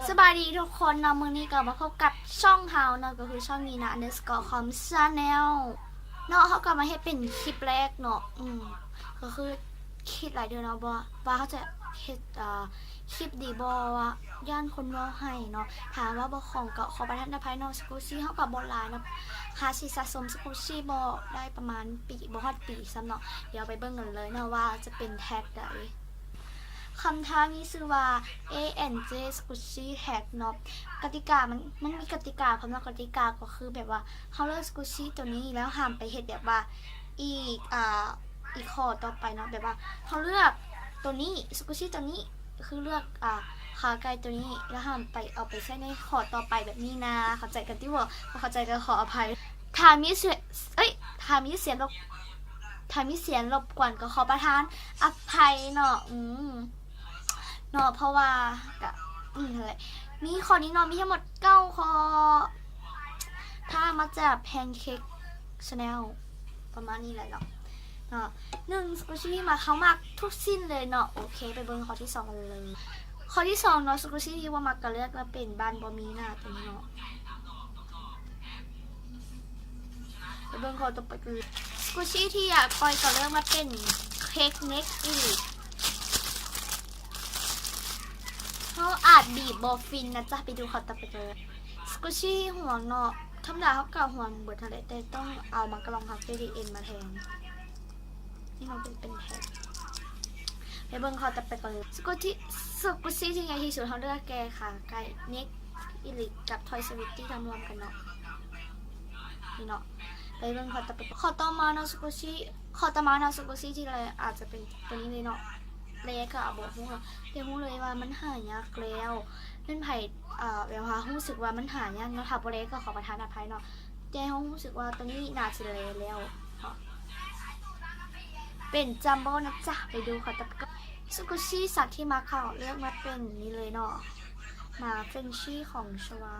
ສະບາຍດີທຸກຄົນເນາະ, ມື້ນີ້ກໍມາພົບກັບຊ່ອງເຮົາເນາະ, ກໍຄືຊ່ອງ Nina underscore com channel ເນາະ. ເຮົາກໍມາເຮັດເປັນຄລິບແລກເນາະ, ອືມ ກໍຄືຄິດຫຼາຍເທື່ອເນາະ ວ່າ ວ່າເຮົາຈະເຮັດ ເອີ ຄລິບດີບໍ່ ວ່າຢ້ານຄົນເວົ້າໃຫ້ເນາະ. ຖ້າວ່າບໍ່ຄ່ອງກໍຂໍປະທານອະໄພເນາະ, ສະກຸຊິເຮົາກໍບໍ່ຫຼາຍເນາະ, ຫາຊິສະສົມສະກຸຊິບໍ່ໄດ້ປະມານປີ ບໍ່ຮອດປີຊ້ຳເນາະ. ດຽວໄປເບິ່ງກັນເລີຍເນາະ ວ່າຈະເປັນແທັກໃດ. ຄຳທ້າມີຊື່ວ່າ A and J Squishy Tag ເນາະ. ກະຕິກາມັນ ມັນມີກະຕິກາພ້ອມເນາະ, ກະຕິກາກໍຄືແບບວ່າເຮົາເລືອກ Squishy ໂຕນີ້ແລ້ວຫ້າມໄປເຮັດແບບວ່າອີກ ອ່າ ອີກຂໍ້ຕໍ່ໄປເນາະ, ແບບວ່າເຮົາເລືອກໂຕນີ້ Squishy ໂຕນີ້ ຄືເລືອກ ອ່າ ຂາໄກ່ໂຕນີ້ ແລ້ວຫ້າມໄປເອົາໄປໃຊ້ໃນຂໍ້ຕໍ່ໄປແບບນີ້ນາ. ເຂົ້າໃຈກັນຕິບໍ່? ບໍ່ເຂົ້າໃຈກໍຂໍອະໄພ. ຖ້າມີສຽງ ເອີຍ ຖ້າມີສຽງລົບ ຖ້າມີສຽງລົບກວນກໍຂໍປະທານອະໄພເນາະ ອືມ ເນາະ ເພາະວ່າກະ ອືມ ຫັ້ນແຫຼະ. ມີຂໍ້ນີ້ເນາະ ມີທັງໝົດເກົ້າຂໍ້ ຖ້າມາຈາກ Pancake Channel ປະມານນີ້ແຫຼະເນາະ ເນາະ. ໜຶ່ງ Squishy ທີ່ມັກ ເຮົາມັກທຸກຊິ້ນເລີຍເນາະ. ໂອເຄ ໄປເບິ່ງຂໍ້ທີສອງກັນເລີຍ. ຂໍ້ທີສອງເນາະ Squishy ທີ່ບໍ່ມັກກໍເລືອກມາເປັນບ້ານບໍ່ມີໜ້າຕົວນີ້ເນາະ. ໄປເບິ່ງຂໍ້ຕໍ່ໄປກັນເລີຍ. Squishy ທີ່ຢາກປ່ອຍກໍເລືອກມາເປັນເຄັກເນັກອີລິກ. ເຮົາອາດບີບບໍ່ຟິນນະຈ໊ະ. ໄປດູຂໍ້ຕໍ່ໄປກັນເລີຍ. Squishy ຫວງເນາະ, ທຳມະດາເຮົາກໍຫວງເບິດຫັ້ນແຫຼະ ແຕ່ຕ້ອງເອົາມາກະລອງຮັກ ເຈດີເອັນ ມາແທນ. ນີ້ເຮົາເປັນ ເປັນແທັກ. ໄປເບິ່ງຂໍ້ຕໍ່ໄປກັນເລີຍ. Squishy Squishy ທີ່ໃຫຍ່ທີ່ສຸດ ເຮົາເລືອກແກ່ຂາໄກ່ ເນັກອີລິກ ກັບ Toy Sweetie ທັງລວມກັນເນາະ. ນີ້ເນາະ ໄປເບິ່ງຂໍ້ຕໍ່ໄປ. ຂໍ້ຕໍ່ມາເນາະ Squishy ຂໍ້ຕໍ່ມາເນາະ Squishy ທີ່ເລີຍອາດຈະເປັນຕົວນີ້ເລີຍເນາະ. ເລກໍບໍ່ຮູ້ ແຕ່ຮູ້ເລີຍວ່າມັນຫາຍາກແລ້ວ. ແມ່ນໃຜ ເອີ ແບບວ່າຮູ້ສຶກວ່າມັນຫາຍາກເນາະ, ຖ້າບໍ່ເລກໍຂໍປະທານອະໄພເນາະ. ແຕ່ເຮົາຮູ້ສຶກວ່າຕົວນີ້ໜ້າຊິເລແລ້ວເນາະ. ເປັນຈັມໂບ້ນະຈ໊ະ. ໄປດູຂ້ອຍກັບ Squishy ສັດທີ່ມັກ ເຂົາເລືອກມາເປັນນີ້ເລີຍເນາະ ໝາ Frenchie ຂອງຊະວາ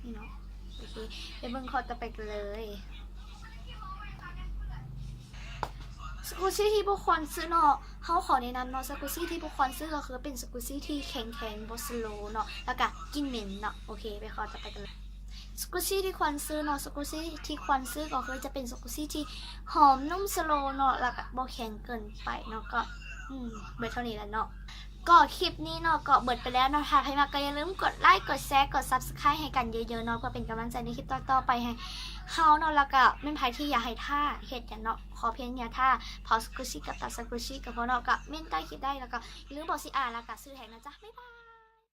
ນີ້ເນາະ. ໂອເຄ ໄປເບິ່ງຂໍ້ຕໍ່ໄປກັນເລີຍ. Squishy ທີ່ບໍ່ຄວນຊື້ເນາະ, ເຮົາຂໍແນະນຳເນາະ Squishy ທີ່ບໍ່ຄວນຊື້ກໍຄືເປັນ Squishy ທີ່ແຂງໆ ບໍ່ສະໂລເນາະ ແລ້ວກະກິ່ນເໝັນເນາະ. ໂອເຄ ໄປຂໍ້ຕໍ່ໄປກັນເລີຍ. Squishy ທີ່ຄວນຊື້ເນາະ, Squishy ທີ່ຄວນຊື້ກໍຄືຈະເປັນ Squishy ທີ່ຫອມນຸ້ມສະໂລເນາະ ແລ້ວກະບໍ່ແຂງເກີນໄປເນາະ. ກໍ ອືມ ເບິດເທົ່ານີ້ແຫຼະເນາະ. ກໍຄລິບນີ້ເນາະ ກໍເບິດໄປແລ້ວເນາະ. ຖ້າໃຜມັກກໍຢ່າລືມກົດໄລ ກົດແຊ ກົດ Subscribe ໃຫ້ກັນເຍີະໆເນາະ ເພື່ອເປັນກຳລັງໃຈໃນຄລິບຕໍ່ໆໄປໃຫ້ເຮົາເນາະ. ແລ້ວກໍແມ່ນໃຜທີ່ຢາກໃຫ້ຖ້າເຮັດຫຍັງເນາະ, ຂໍພຽງຢ່າຖ້າເຜົາ Squishy ກັບຕັດ Squishy ກໍພໍເນາະ. ກໍເມັ້ນໃຕ້ຄລິບໄດ້ ແລ້ວກໍຢ່າລືມບອກຊື່ອ່ານ ແລ້ວກໍຊື່ແທັກນະຈ໊ະ. ບາຍບາຍ.